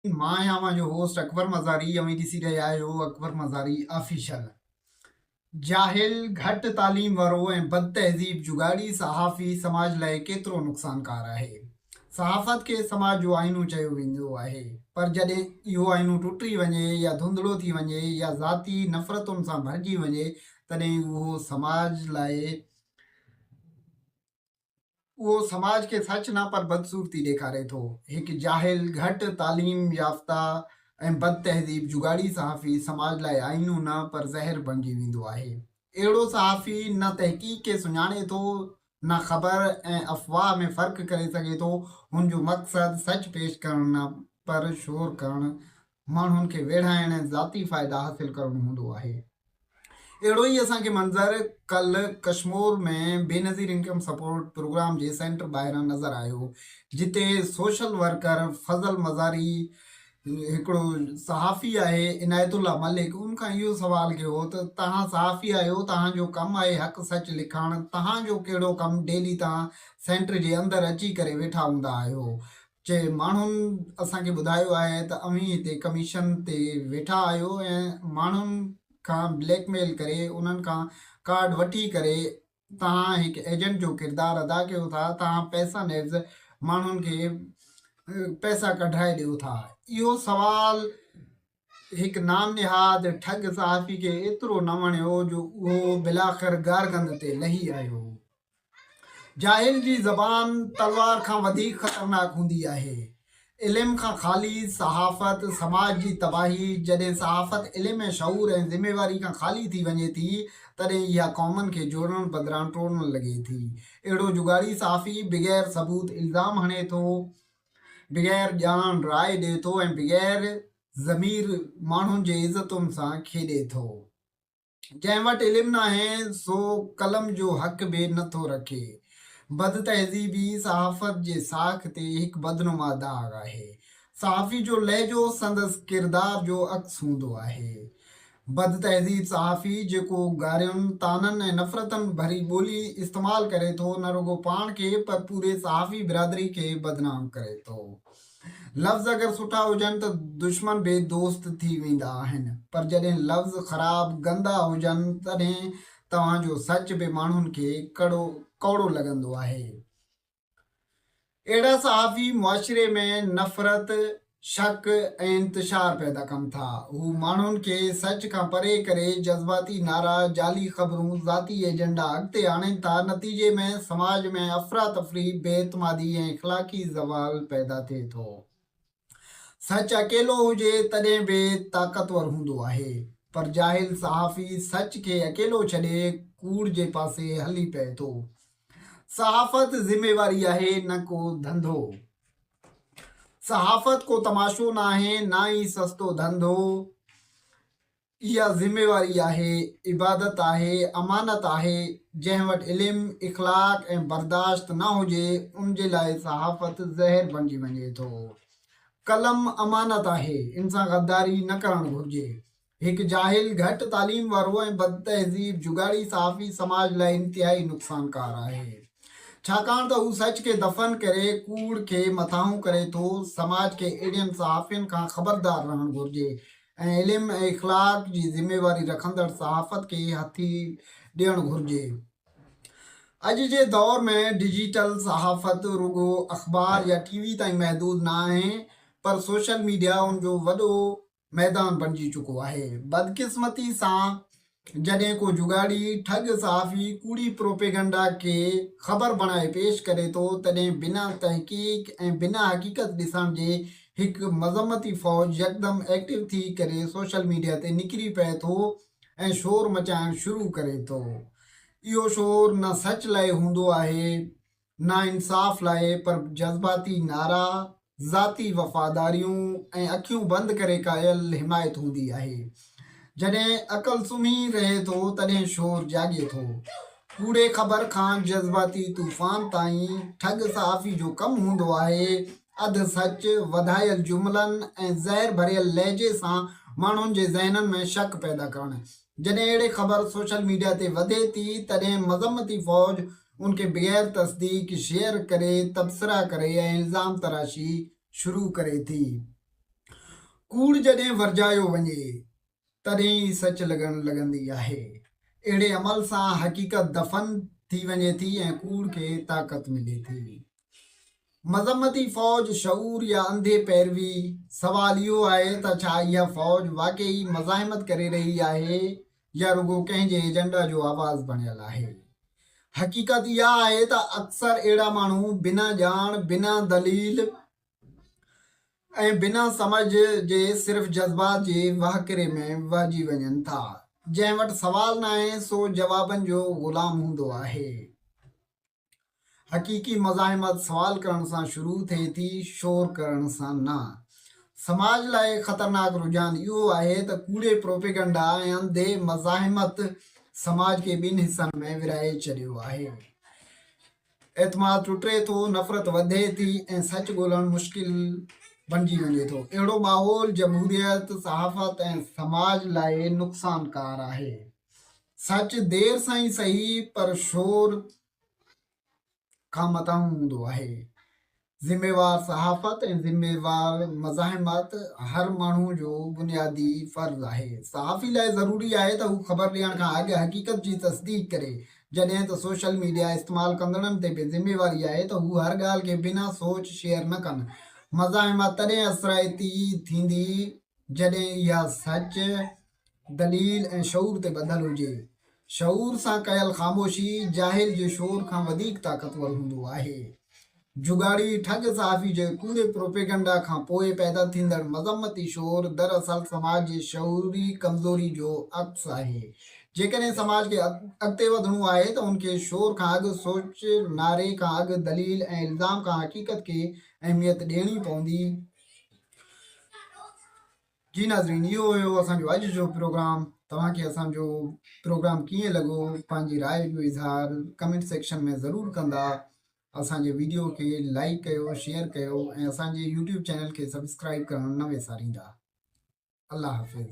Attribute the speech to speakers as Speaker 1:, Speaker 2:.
Speaker 1: مان آهيان اوهان جو هوسٽ اڪبر مزاري اوهين ڏسي رهيا آهيو اڪبر مزاري آفيشل. جاهل، گهٽ تعليم وارو ۽ بد تهذيب جگاڙي صحافي سماج لاء ڪيترو نقصانڪار آهي. صحافت کي سماج جو آئينو چيو ويندو آهي پر جڏهن اهو آئينو ٽٽي وڃي يا ڌنڌلو ٿي وڃي يا ذاتي نفرتن سان ڀرجي وڃي تڏهن اهو سماج لاء اهو سماج کي سچ نه پر بدصورتي ڏيکاري ٿو. هڪ جاهل، گهٽ تعليم يافته ۽ بدتهذيب جگاڙي صحافي سماج لاء آئينو نه پر زهر بڻجي ويندو آهي. اهڙو صحافي نه تحقيق کي سڃاڻي ٿو، نه خبر ۽ افواهه ۾ فرق ڪري سگهي ٿو. هن جو مقصد سچ پيش ڪرڻ نه پر شور ڪرڻ، ماڻهن کي ويڙهائڻ ۽ ذاتي فائدا حاصل ڪرڻ هوندو آهي. اهڙو ئي اسان کي منظر ڪلهه Kashmore ۾ Benazir income support programme جي سينٽر ٻاهران نظر آيو جتي سوشل ورڪر فضل مزاري هڪڙو صحافي آهي عنايت الله ملڪ ان کان اهو سوال ڪيو هو ته توهان صحافي آهيو توهان جو ڪم آهي حق سچ لکڻ توهان جو ڪهڙو ڪم ڊيلي توهان سينٽر جي اندر اچي ڪري ويٺا هوندا آهيو چي ماڻهن اسان کي ٻڌايو آهي ته اوهين هتي ڪميشن تي ويٺا آهيو ۽ ماڻهن کان بليڪ ميل ڪري انهن کان ڪارڊ وٺي ڪري توهان هڪ ايجنٽ جو ڪردار ادا ڪيو ٿا توهان پئسا نيز ماڻهن کي پئسا ڪڍرائي ڏيو ٿا اهو سوال هڪ نام نهاد ٺڳ صحافي کي ايترو نه وڻيو جو اهو بلاخر گارگند تي لهي آيو. جاهل جي زبان تلوار کان وڌيڪ خطرناڪ هوندي آهي. علم کان خالي صحافت سماج جي تباهي، جڏهن صحافت علم ۽ شعور ۽ ذميواري کان خالي ٿي وڃي ٿي، تڏهن اها قومن کي جوڙڻ بدران ٽوڙڻ لڳي ٿي. اهڙو جگاڙي صحافي بغير ثبوت الزام هڻي ٿو، بغير ڄاڻ راء ڏئي ٿو ۽ بغير ضمير ماڻهن جي عزتن سان کيڏي ٿو. جنهن وٽ علم ناهي سو قلم جو حق به نه ٿو رکي. بدتهذيبي صحافت جي ساک تي هڪ بدنما داغ آهي. صحافي جو لهجو سندس ڪردار جو عڪس هوندو آهي. بدتهذيب صحافي جيڪو گارين، طعنن ۽ نفرتن ڀري ٻولي استعمال ڪري ٿو نه رڳو پاڻ کي پر پوري صحافي برادري کي بدنام ڪري ٿو. لفظ اگر سٺا هجن ته دشمن به دوست ٿي ويندا آهن پر جڏهن لفظ خراب گندا هجن تڏهن توهان جو سچ به ماڻهن کي ڪڙو ڪوڙو لڳندو آهي. اهڙا صحافي معاشري ۾ نفرت، شڪ ۽ انتشار پيدا ڪن ٿا. هو ماڻهن کي سچ کان پري ڪري جذباتي نعرا، جعلي خبرون، ذاتي ايجنڊا اڳتي آڻين ٿا، نتيجي ۾ سماج ۾ افراتفري، بي اعتمادي ۽ اخلاقي زوال پيدا ٿئي ٿو. سچ اڪيلو هجي تڏهن به طاقتور هوندو آهي، پر جاهل صحافي سچ کي اڪيلو ڇڏي ڪوڙ جي پاسي هلي پئي ٿو. صحافت ذميواري آهي نه ڪو ڌنڌو. صحافت ڪو تماشو ناهي نه ئي سستو ڌنڌو، اها ذميواري آهي، عبادت آهي، امانت آهي، جنهن وٽ علم، اخلاق ۽ برداشت نه هجي ان جي لاء صحافت زهر بڻجي وڃي ٿو. قلم امانت آهي، ان سان غداري نه ڪرڻ گهرجي. هڪ جاهل، گهٽ تعليم وارو ۽ بدتهذيب جگاڙي صحافي سماج لاء انتهائي نقصانڪار آهي. ڇاڪاڻ ته هو سچ کي دفن ڪري ڪوڙ کي مٿانهون ڪري ٿو. سماج کي اهڙين صحافين کان خبردار رهڻ گهرجي ۽ علم ۽ اخلاق جي ذميواري رکندڙ صحافت کي هٿي ڏيڻ گهرجي. اڄ جي دور ۾ ڊجيٽل صحافت رڳو اخبار يا ٽي وي تائين محدود نه آهي پر سوشل ميڊيا ان جو وڏو ميدان بڻجي چڪو آهي. بدقسمتي سان جڏهن ڪو جڳاڙي، ٺڳ صحافي ڪوڙي پروپيگنڊا کي خبر بڻائي پيش ڪري ٿو تڏهن بنا تحقيق ۽ بنا حقيقت ڏسڻ جي هڪ مذمتي فوج يڪدم ايڪٽو ٿي ڪري سوشل ميڊيا تي نڪري پئي ٿو ۽ شور مچائڻ شروع ڪري ٿو. اهو شور نه سچ لاء هوندو آهي نه انصاف لاء پر جذباتي نعرا، ذاتي وفاداريون ۽ اکيون بند ڪري ڪيل حمايت هوندي آهي. جڏهن عقل سمهي رهي ٿو تڏهن شور جاڳي ٿو. ڪوڙي خبر کان جذباتي طوفان تائين ٺڳ صحافي جو ڪم هوندو آهي اڌ سچ، وڌايل جملن ۽ زهر ڀريل لهجي سان ماڻهن جي ذهنن ۾ شڪ پيدا ڪرڻ. جڏهن اهڙي خبر سوشل ميڊيا تي وڌي ٿي تڏهن مذمتي فوج ان کي بغير تصديق شيئر ڪري تبصرا ڪري ۽ الزام تراشي شروع ڪري ٿي. ڪوڙ جڏهن ورجايو وڃي، تڏهن ئي سچ لڳڻ لڳندي آهي. اهڙي عمل سان حقيقت دفن ٿي وڃي ٿي ۽ ڪوڙ کي طاقت ملي ٿي. مذمتي فوج، شعور يا انڌي پيروي؟ سوال اهو آهي ته ڇا اها فوج واقعي مزاحمت ڪري رهي آهي يا رڳو ڪنهن جي ايجنڊا جو آواز بڻيل آهي؟ حقيقت اها آهي ته اڪثر اهڙا ماڻهو بنا ڄاڻ، بنا دليل ۽ بنا سمجهه جي صرف جذبات جي وهڪري ۾ وهجي وڃن ٿا. جنهن وٽ سوال ناهي سو جوابن جو غلام هوندو آهي. حقيقي مزاحمت سوال ڪرڻ سان شروع ٿئي ٿي، شور ڪرڻ سان نه. سماج لاء خطرناڪ رجحان اهو آهي ته ڪوڙي پروپيگنڊا ۽ انڌي مزاحمت سماج کي ٻن حصن ۾ ورهائي ڇڏيو آهي. اعتماد ٽٽي ٿو، نفرت وڌي ٿي ۽ سچ ڳولڻ مشڪل بڻجي وڃي ٿو. اهڙو ماحول جمهوريت، صحافت ۽ سماج لاء نقصانڪار آهي. سچ دير سان ئي سهي پر شور کان مٿانهون هوندو آهي. ذميوار صحافت ۽ ذميوار مزاحمت هر ماڻهو جو بنيادي فرض آهي. صحافي لاء ضروري آهي ته هو خبر ڏيڻ کان اڳ حقيقت جي تصديق ڪري، جڏهن ته سوشل ميڊيا استعمال ڪندڙن تي به ذميواري آهي ته هو هر ڳالهه کي بنا سوچ شيئر نه ڪن. مزاحمت تڏهن اثرائتي ٿيندي جڏهن اها سچ، دليل ۽ شعور تي ٻڌل هجي. شعور سان ڪيل خاموشي جاهل جي شور کان وڌيڪ طاقتور هوندو آهي. جڳاڙي ٺڳ صحافي جي ڪوڙي پروپيگنڊا کان پوء پيدا ٿيندڙ مذمتي شور دراصل سماج جي شعوري ڪمزوري جو عڪس آهي. جيڪڏهن سماج کي اڳتي وڌڻو آهي ته ان کي شور کان اڳ سوچ، نعري کان اڳ دليل ۽ الزام کان حقيقت کي اهميت ڏيڻي پوندي. جي ناظرين اهو هيو اسان جو اڄ جو پروگرام توهان کي اسان جو پروگرام ڪيئن لڳو پنهنجي راء جو اظهار ڪمينٽ سيڪشن ۾ ضرور ڪندا اسان جي ويڊيو کي لائڪ ڪيو شيئر ڪيو ۽ اسان جي يوٽيوب چينل کي سبسڪرائب ڪرڻ نه وساريندا الله حافظ.